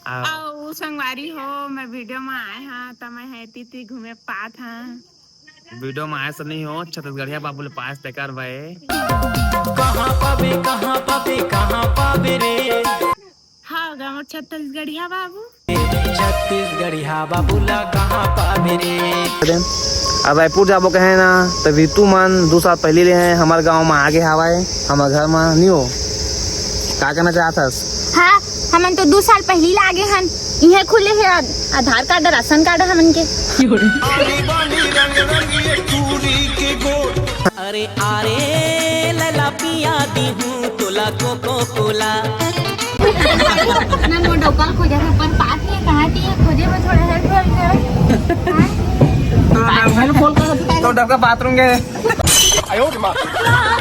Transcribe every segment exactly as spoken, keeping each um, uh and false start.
अउ संगवारी हो, मैं वीडियो में आए हाँ, त मैं हे तीती घूमे पात हाँ। वीडियो में आए से नहीं हो, छत्तीसगढ़िया बाबू ले पास तेकर बे। कहाँ पाबे, कहाँ पाबे, कहाँ पाबे रे? हाँ, गाँव छत्तीसगढ़िया बाबू। छत्तीसगढ़िया बाबू ला कहाँ पाबे रे? अब रायपुर जाबो कहे ना, त रीतू मन दू साल पहली ले हैं, हमर गाँव में आगे हवाए, हमर घर में नहीं हो। का कहना चाहत हस? हाँ, हमन तो दू साल पहली ला आगे हन। इहे खुले हे आध-, आधार कार्ड, राशन कार्ड हमन के। अरे आरे लला पिया दी हूँ तोला कोको कोला। मैं मोर डौका ल खोजत हँव, पर पात नहीं, कहाँ ती खोजे बर थोड़ा हेल्प कर। तो डौका बाथरूम गए।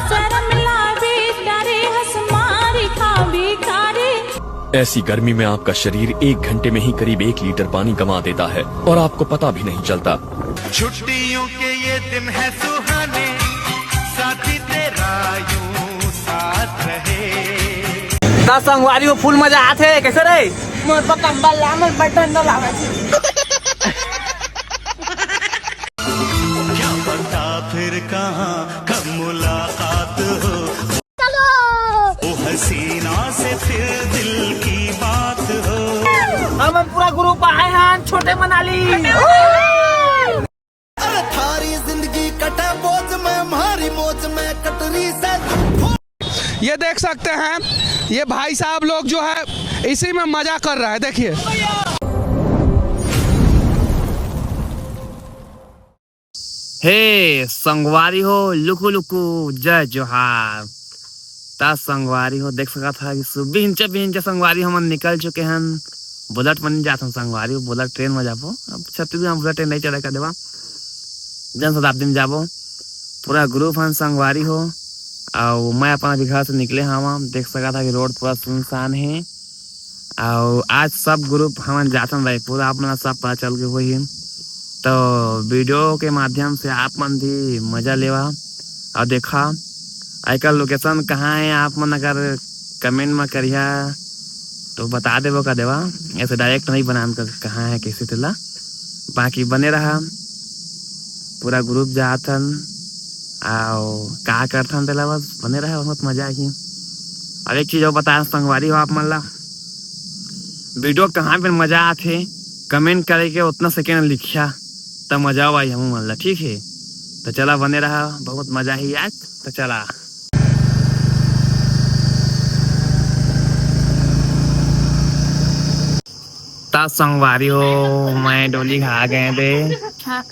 शर्म लागे करे हस मारी का भिखारी। ऐसी गर्मी में आपका शरीर एक घंटे में ही करीब एक लीटर पानी गंवा देता है और आपको पता भी नहीं चलता। छुट्टियों के ये दिन है सुहाने, साथी तेरा यूं साथ रहे। त संगवारी हो, फुल मजा आथे। कैसे रे? मोर पर कंबल ला, मोर पर डंडा लावे। क्या पता फिर कहाँ कब मुलाकात हो। ओ हसीना से फिर दिल की बात हो। हमन पूरा ग्रुप आए हन छोटे मनाली। अरे थारी जिंदगी कटे मौज में, म्हारी मौज में कटरी से। ये देख सकते हैं, ये भाई साहब लोग जो है इसी में मजा कर रहा है। देखिए, हे संगवारी हो, लुकु लुकु, जय जोहार। त संगवारी हो, देख सकत हा कि सु-, बिहनचे बिहनचे संगवारी हमन निकल चुके हन। बुलेट म नहीं जात हन संगवारी हो, बुलेट ट्रेन म जाबो। अब छत्तीसगढ़ म बुलेट ट्रेन नहीं चले का देवा, जनशताब्दी म जाबो। पूरा ग्रुप हन संगवारी हो, अउ मैं अपन अभी घर से निकले हवा। देख सकत हा कि रोड पूरा सुनसान हे। अउ आज सब ग्रुप हमन जाथन रायपुर, आप मन ला सब पता चल के होही। तो वीडियो के माध्यम से आप मन भी मजा लेवा अउ देखा, एकर लोकेशन कहाँ हे, आप मन अगर कमेंट में करिहा तो बता देबो का देवा, ऐसे डायरेक्ट नहीं बनान का कहाँ हे कैसे तेला। बाकी बने रहा, पूरा ग्रुप जाथन अउ का करथन तेला, बस बने रहा, बहुत मजा आही। अब एक चीज और बताया संगवारी हो आप मन ला, वीडियो कहाँ पे मजा आथे, कमेंट करे के उतना सेकेंड लिखिया, त मजा आही हमू मन ला, ठीक हे? त चला बने रहा, बहुत मजा ही आज। त चला। त संगवारी हो, मैं डोली खा गए दे। हाँ।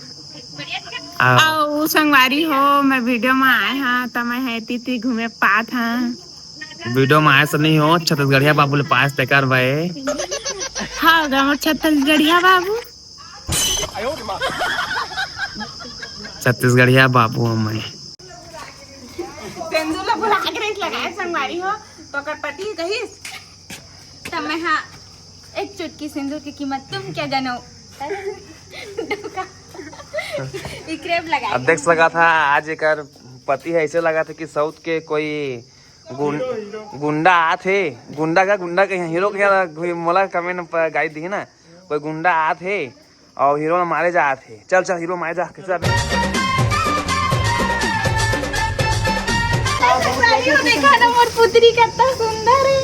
आ। अउ संगवारी हो, मैं वीडियो में आए हाँ, त मैं हे तीती घूमे पात हाँ। वीडियो में आए से नहीं हो, छत्तीसगढ़िया बाबू ले पास तेकर बे। हाँ, गाँव छत्तीसगढ़िया बाबू। छत्तीसगढ़िया बाबू हूँ मैं। तेंदू ला बुला के रईस लगाए संगवारी हो, तो ओकर पति कहिस, त मैं हा एक चुटकी सिंदूर की कीमत तुम क्या जानो। इकरे अब लगा अब देख सकत हा, आज एकर पति हे, ऐसे लगथे कि साउथ के कोई गुं-, गुंडा आत हे। गुंडा का, गुंडा के हीरो के, मोला कमेंट पर गाली दिही ना, कोई गुंडा आत हे अउ हीरो ला मारे जात हे। चल चल, हीरो मारे जा, कैसे जाबे? देखा ना मोर पुतरी कितना सुंदर हे।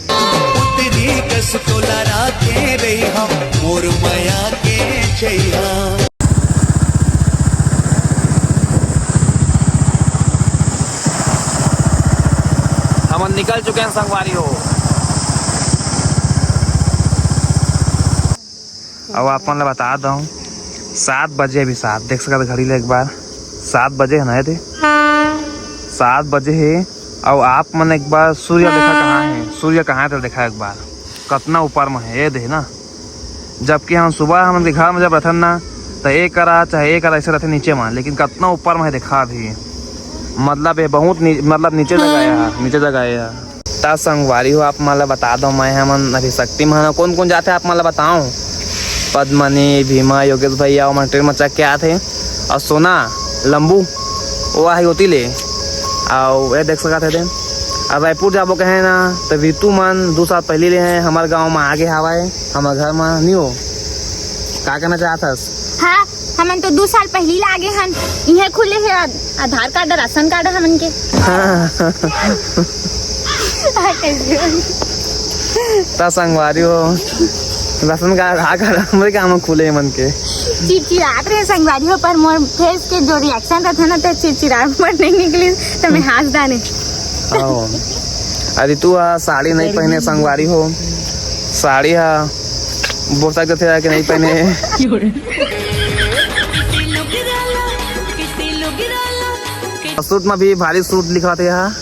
पुतरी कस तोला राखे रही हम, मोर मया के छैया। हमन निकल चुके हैं संगवारी हो। अब आप मन ला बता दऊं, सात बजे, अभी सात, देख सकत घड़ी ले एक बार, सात बजे हे ना, ये दे, सात बजे हे। अउ आप मन एक बार सूर्य देखा कहाँ हे, सूर्य कहाँ हे, तो देखा एक बार, कतना ऊपर में हे, ये दे ना। जबकि हम सुबह हमन के घर में जब रथन ना, त ए करा चाहे ए करा ऐसे रथे नीचे में, लेकिन कतना ऊपर में हे देखा अभी, मतलब ये बहुत नी-, मतलब नीचे जगह हे, नीचे जगह हे। त संगवारी हो, आप मन ला बता दो, मैं हमन अभी शक्ति में हन। कोन कोन जाथे आप मन ला बताओ, पद्मनी, भीमा, योगेश भैया, ओमन ट्रेन में चढ़ के आथे। अउ सोना लंबू वो आही ओती ले। अउ ये देख सकत हे दे, अब रायपुर जाबो कहे ना, तो रितु मन दू साल पहली ले हैं, हमर गांव में आगे हवाए, हमर घर में नहीं हो। का कहना चाहत हस? हाँ, हमन तो दू साल पहली ला आगे हन। इहे खुले हे आध-, आधार कार्ड, राशन कार्ड हमन के। हाँ। हाँ, कैसे होही? ता संगवारी हो, राशन कार्ड, आधार कार्ड हमरे गांव में खुले हे मन के। चिड़चिड़ात रहे संगवारी हो, पर मोर फेस के जो रिएक्शन रहता ना, तो चिड़चिड़ाहट नहीं निकली, तो मैं हंस डारे। हाँ। अरे तू हा साड़ी नहीं पहने संगवारी हो, साड़ी हा बोसा के थे कि नहीं पहने। सूट में भी भारी सूट लिखा थे हा।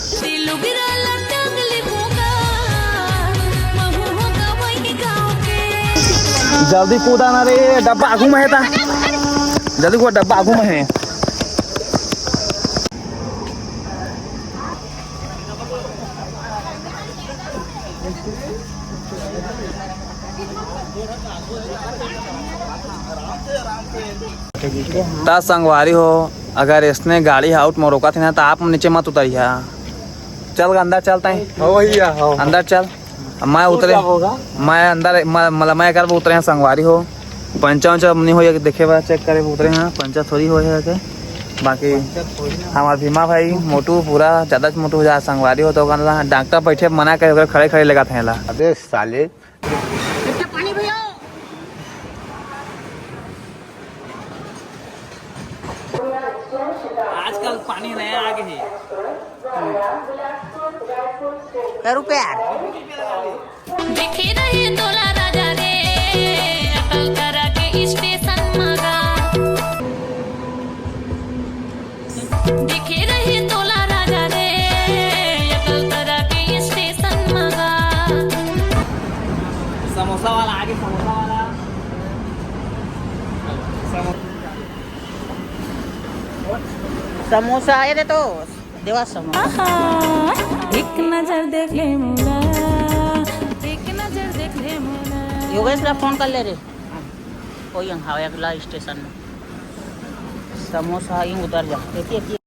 जल्दी कूदा ना रे, डब्बा आगू में है ता। जल्दी कूदा, डब्बा आगू में है। ता संगवारी हो, अगर इसने गाड़ी आउट में रोका थे ना, तो आप नीचे मत उतरिया। चल गा, अंदर चल ताई। हाँ, वही है, हाँ। अंदर चल। मैं उतरे, मैं अंदर, म-, मतलब मैं कर उतरे हैं संगवारी हो। पंचा उंचा नहीं हो, ये देखे बा, चेक करे उतरे हैं, पंचा थोड़ी हो है के। बाकी हमार भीमा भाई मोटू पूरा ज्यादा मोटू हो जा संगवारी हो, तो ओकरा ला डॉक्टर बैठे मना करे, ओकरा खड़े खड़े लेगा थेला। अबे साले। आजकल पानी नया आ गए है। करू प्यार। देखे रहे तोला राजा रे, अटल करा के स्टेशन मगा। देखे रहे तोला राजा रे, अटल करा के स्टेशन मगा। समोसा वाला आगे, समोसा वाला। समो- समोसा आए रे तो देवा समोसा। आहा, एक नजर देख ले मोला, एक नजर देख ले मोला। योगेश ला फोन कर ले रे, कोई हवा अगला स्टेशन में। समोसा ही उतर जा। देखिए, देखिए।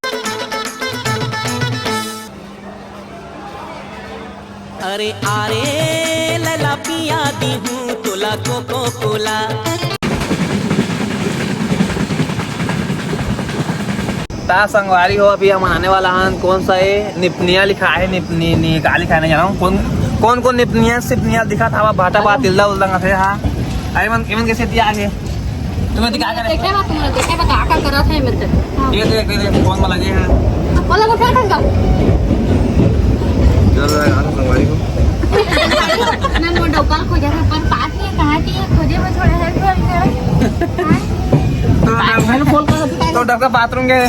अरे आरे लैला पिया दी हूँ तोला कोको कोला। ता संगवारी हो, अभी हम आने वाला हन, कौन सा ये निपनिया लिखा है, निपनी, नी, का लिखा है, नहीं जाना हूँ। कौन, कौन, कौन निपनिया, सिपनिया दिखा था, भाटा बा, तिल्दा उल्दा से, हाँ। अरे मन, इमन कैसे दिया आगे? तुम्हें दिखा कर देखे बा, तुमने देखे बा, का, का करत है, मैं तो। हाँ। ये देख, ये देख, फोन में लगे हैं। बोला, वो क्या ढंगा? चल रहा है, हाँ, संगवारी हो। मैं मोर डौका खोजा था, पर पास नहीं, कहाँ की है, खोजे में थोड़ा help कर दे। हाँ? तो डॉक्टर, फोन कर, तो डॉक्टर बाथरूम गए।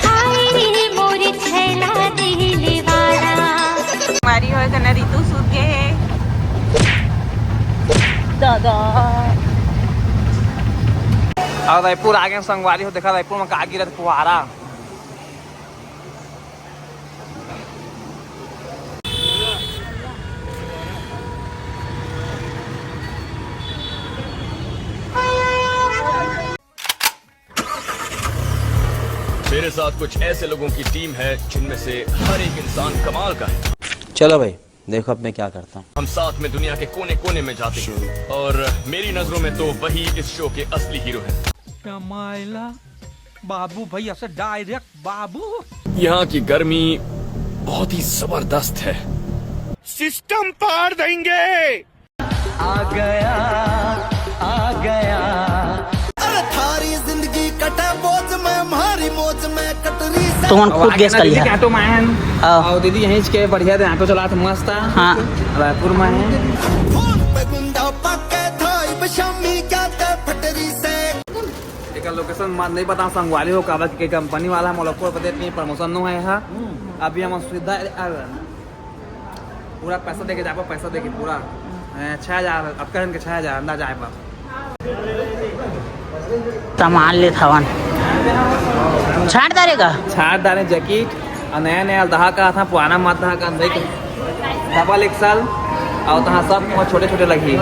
हाय रे मोर छैला दिल वाला। मारी होय कना रितु सूत गे हे। दादा। अउ रायपुर आ गेन संगवारी हो, देखा रायपुर म का गिरत फुहारा। मेरे साथ कुछ ऐसे लोगों की टीम है जिनमें से हर एक इंसान कमाल का है। चलो भाई, देखो अब मैं क्या करता हूँ। हम साथ में दुनिया के कोने कोने में जाते हैं और मेरी नजरों में तो वही इस शो के असली हीरो हैं। कमायला बाबू भैया से डायरेक्ट बाबू। यहाँ की गर्मी बहुत ही जबरदस्त है। सिस्टम पाड़ देंगे। आ गया, आ गया। अरे थारी जिंदगी कटे मौज में, म्हारी मौज में कटरी से। तुमन खुद गेस कर लिया। ऑटो में आए हैं। हाँ। और दीदी यहीं के बढ़िया दे, ऑटो चलात मस्त। हाँ। रायपुर में है। फोन पे गुंडा पक्के था, इब शामी क्या ते फटरी से। एकर लोकेशन म नहीं पता, संगवारी हो, काबर के कंपनी वाला मोला कोई पता नहीं, प्रमोशन नो है हा। अभी हम सीधा आ गए। पूरा पैसा देके जाबो, पैसा देके पूरा, ए, छह हजार, अब कहन के छह हजार अंदाज आए बा। सामान लेत हवन। छाट डारे का? छाट डारे जैकेट, और नया नया दहा का था, पुराना मत दहा का, देख, डबल एक्सल, और तहाँ सब छोटे छोटे लगी।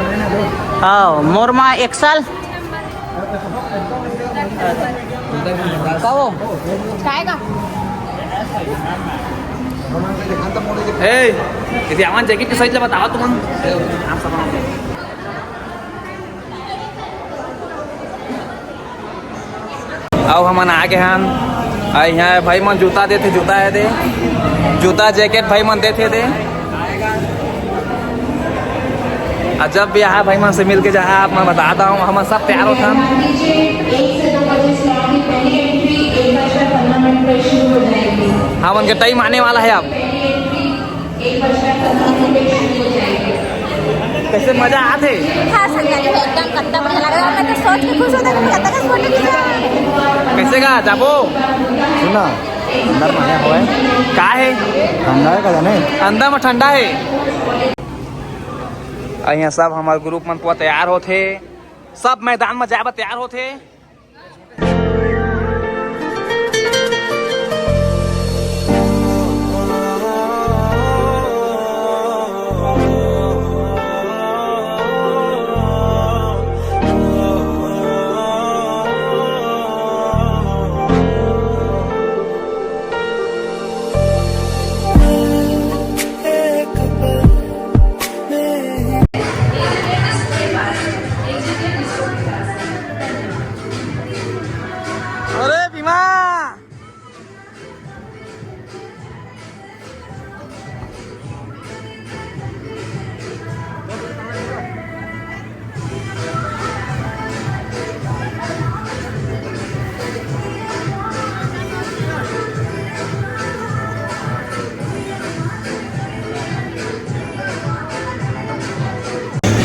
हाँ, मोर मा एक्सल। कहो। काय का? ए, यदि आवन जैकेट के साइज ला बतावा तुमन। अउ हमन आ गे हन। अउ इहाँ भाई मन जूता देथे, जूता हे दे, जूता जैकेट भाई मन देथे दे। अउ जब भी आहा भाई मन से मिल के जाहा, आप मन बता दव, हमन सब तैयार होथन। हमन के टाइम आने वाला है अब। कैसे मजा आथे? हाँ संगत जी, एकदम कत्ता बढ़िया लग रहा है। मैं तो सोच के खुश होता हूँ कि कत्ता का फोटो खींचा। कैसे का जाबो? सुना, अंदर में आया हुआ है। का है? ठंडा है का जाने? अंदर में ठंडा है। अउ यहाँ सब हमारे ग्रुप मन पूरा तैयार होथे, सब मैदान में जाए बर तैयार होथे। अरे भीमा।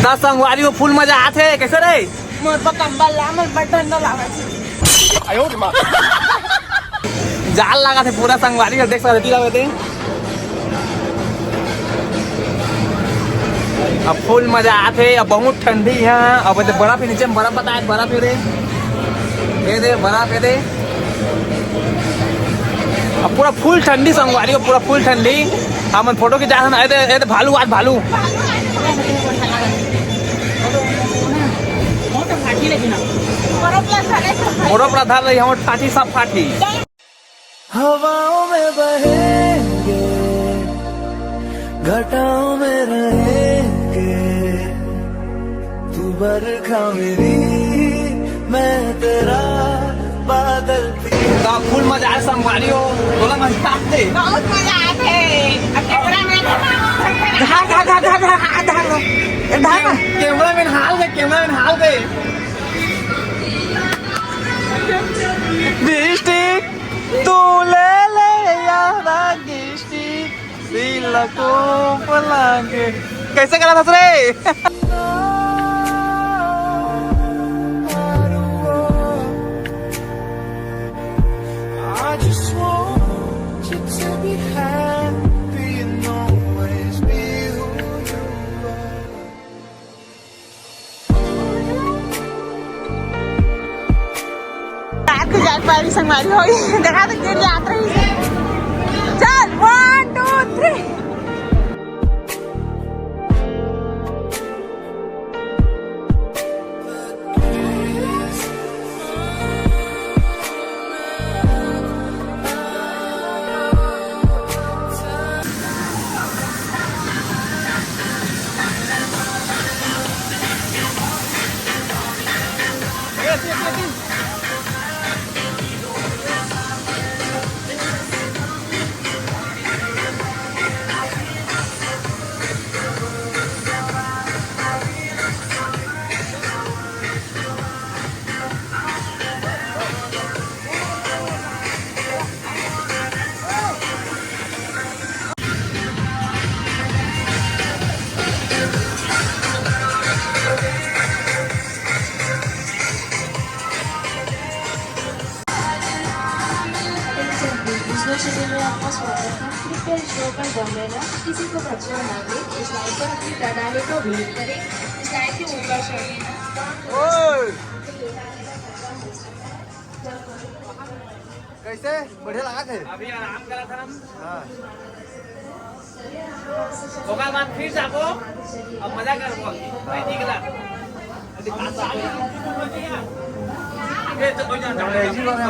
त संगवारी हो, फुल मजा आथे। कैसे रे? मोर पर कंबल ला, मोर पर ठंडा लागत हे। जाल लागत हे पूरा संगवारी हो, देख सकत हे। अब फुल मजा आथे। अब बहुत ठंडी हे। अब एदे बर्फ हे, नीचे में बर्फ बताए, बर्फ हे रे, ये दे बर्फ, ये दे। अब पूरा फुल ठंडी संगवारी हो, पूरा फुल ठंडी। हमन फोटो खिंचा हन। ए दे, ए दे भालू, आज भालू। मोरो प्रधान रही, हमर फाटी सब फाटी। हवाओं में बहेंगे, घटाओं में रहेंगे, तू बरखा मेरी, मैं तेरा बादल। त फुल मजा आए संगवारी हो, तोला मजा आथे। बहुत मजा आथे। अब कैमरा मैन धार, धार, धार, धार, धार, धार, धार। धार। कैमरा मैन हाल दे, कैमरा मैन हाल दे। लिपस्टिक तू ले ले यारा, लिपस्टिक सिलको पलांगे। कैसे करा था रे? I just want you to be happy and always be who you are. रात के जाए पारी संगवारी होई। देखा तो गिर जात रही। चल, one, two, three। दूसरे चैनल में आपका स्वागत है। कृपया इस शो पर दम रहना, किसी को कमजोर ना दें, इस लाइन पर अपनी प्रणाली को भेंट करें, इस लाइन के ऊपर चढ़ें। कैसे? बढ़िया लगा थे? अभी आराम करा था हम। हाँ। ओकर बाद फिर जाबो, अब मजा करबो। भाई, ठीक ला। अरे, बात तो आ गई। ये तो कोई ना, अंग्रेजी वाले हो।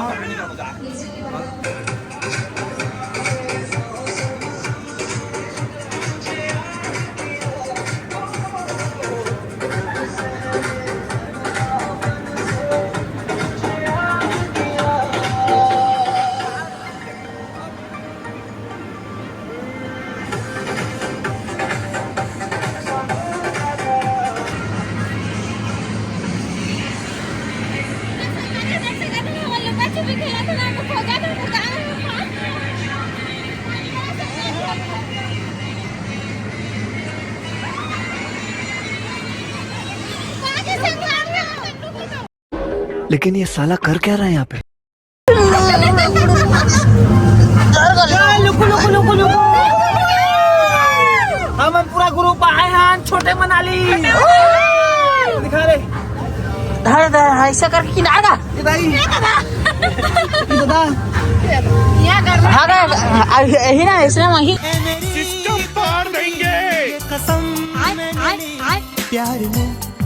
लेकिन ये साला कर क्या रहा है यहाँ पे? हम पूरा ग्रुप आए हैं छोटे मनाली। दिखा रे। धर धर, ऐसा करके किनार का। ये भाई। ये दादा। हाँ, यही ना, इसमें वही। सिस्टम पार देंगे।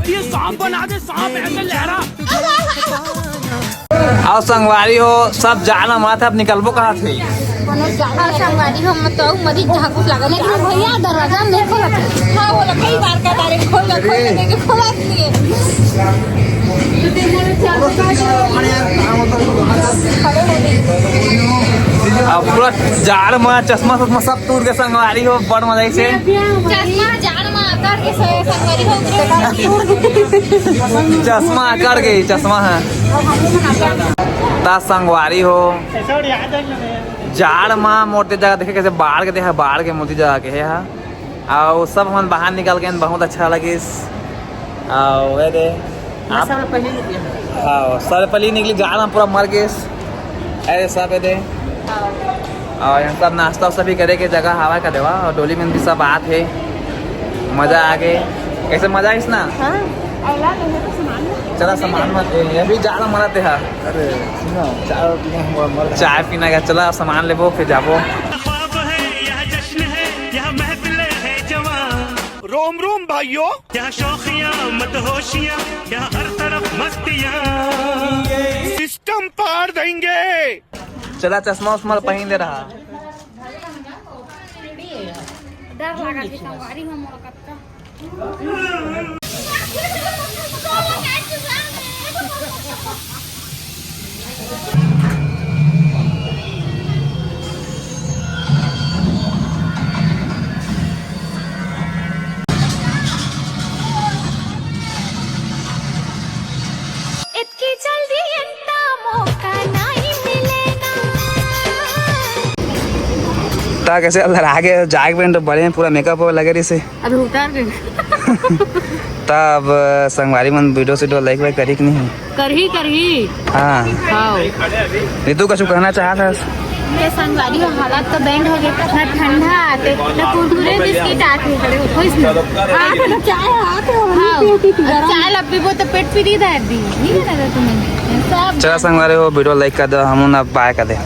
ये सांप बना दे, सांप ऐसे लहरा। अउ संगवारी हो, सब जाना मत, अब निकलबो कहाँ थे? हाँ, संगवारी हो, मैं तो मरी जहाँ कुछ लगा, लेकिन भैया दरवाजा नहीं खोला। हाँ, वो कई बार का तारे खोल खोल खोल खोल दिए। अब पूरा जाड़ में चश्मा चश्मा सब टूट के संगवारी हो, बड़ मजा से। चश्मा जाड़ में आकर के संगवारी हो। चश्मा आकर के चश्मा है। ता संगवारी हो, जाड़ मा मोर ते जगह देखे कैसे बाढ़ के देखे, बाढ़ के मोती जगह के हे हा। अउ सब हमन बाहर निकल गए, बहुत अच्छा लगिस। अउ ए दे आप सब पहले निकले। हाँ, सब पहले निकली, जाड़ मा पूरा मर गेस। अरे सब ए दे। अउ यहाँ सब नाश्ता उस्ता भी करे के जगह हवा का देवा, अउ डोली में भी सब आत हे, मजा आ गए। कैसे मजा आइस ना? हाँ। चला सामान मत, ये भी जाड़ा मरत हे। अरे सुनो, चाय पीना हुआ मर चाय पीना का, चला सामान लेबो फिर जाबो। ख्वाब है, यह जश्न है, यह महफिल है जवां। रोम रोम भाइयों। यह शौखियां, मत होशियां, यह हर तरफ मस्तियां। सिस्टम पार देंगे। चला चश्मा उश्मा पहन ले रहा। डर लगा कि संगवारी हो मोर कतका। इतकी जल्दी अंता मौका नहीं मिलेगा। ता कैसे लड़ा के जाग पेंट बड़े हैं, पूरा मेकअप लगे रही से। अभी उतार दे। तब संगवारी मन वीडियो सीडियो लाइक वाइक करी कि नहीं? करही, करही। हाँ। हाँ। रितु कछु कहना चाहत हस? ये संगवारी हो, हालात तो बैंड हो गए। ना ठंडा आते, ना कुरकुरे बिस्किट आते। हाँ, तो चाय आते हो, हाँ। चाय लब पीबो तो पेट पीरी दे दी। नहीं है ना तुम्हें? सब चला संगवारी हो, वीडियो लाइक कर दो, हम ना बाय कर दे।